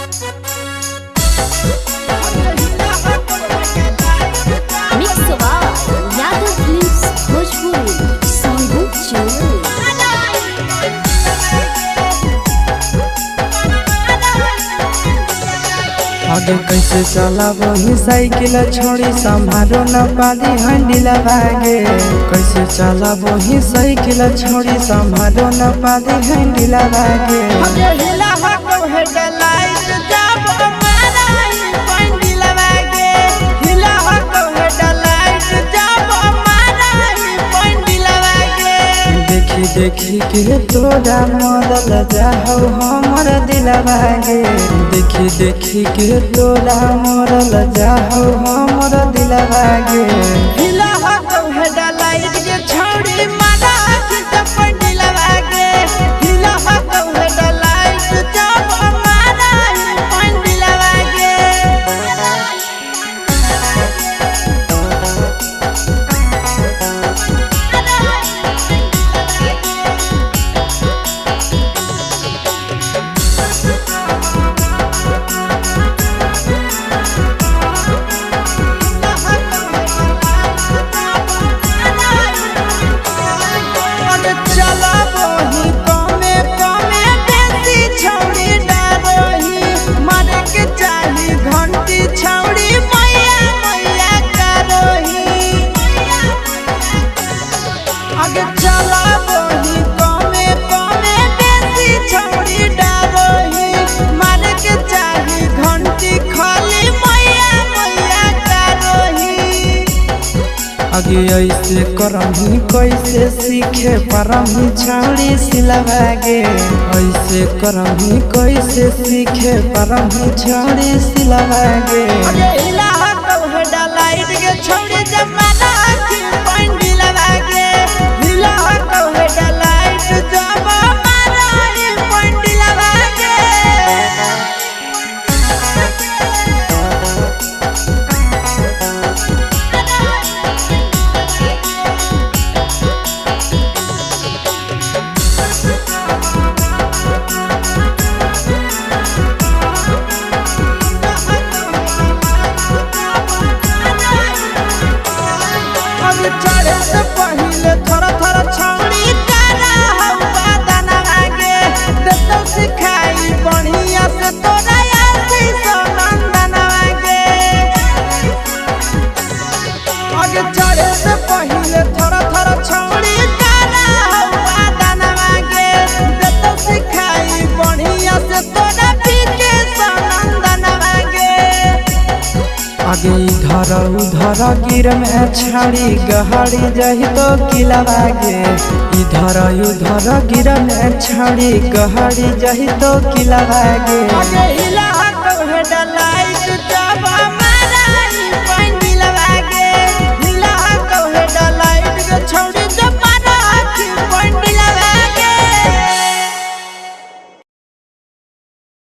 Mix by Yadav films Bhojpuri Sonbu Chennai. आगे कैसे चलाबही cycle छोड़ी संभालो न पाली हैंडल भागे। कैसे चलाबही साइकिल छोड़ी संभालो न पाली हैंडल भागे। देखी देखी के तोरा मरल जाहु हमर दिल भागे। देखी देखी के तोरा मरल जाहु हमर दिल भागे। आगे ऐसे करही कैसे सीखे परही छाड़ी सिलवागे। ऐसे करही कैसे सीखे परही छाड़ी सिलवागे। आगे इधर उधर गिर में छाड़ी गहरी जही तो किलवागे। इधर उधर गिर में छाड़ी गहरी जही तो किलवागे। हिला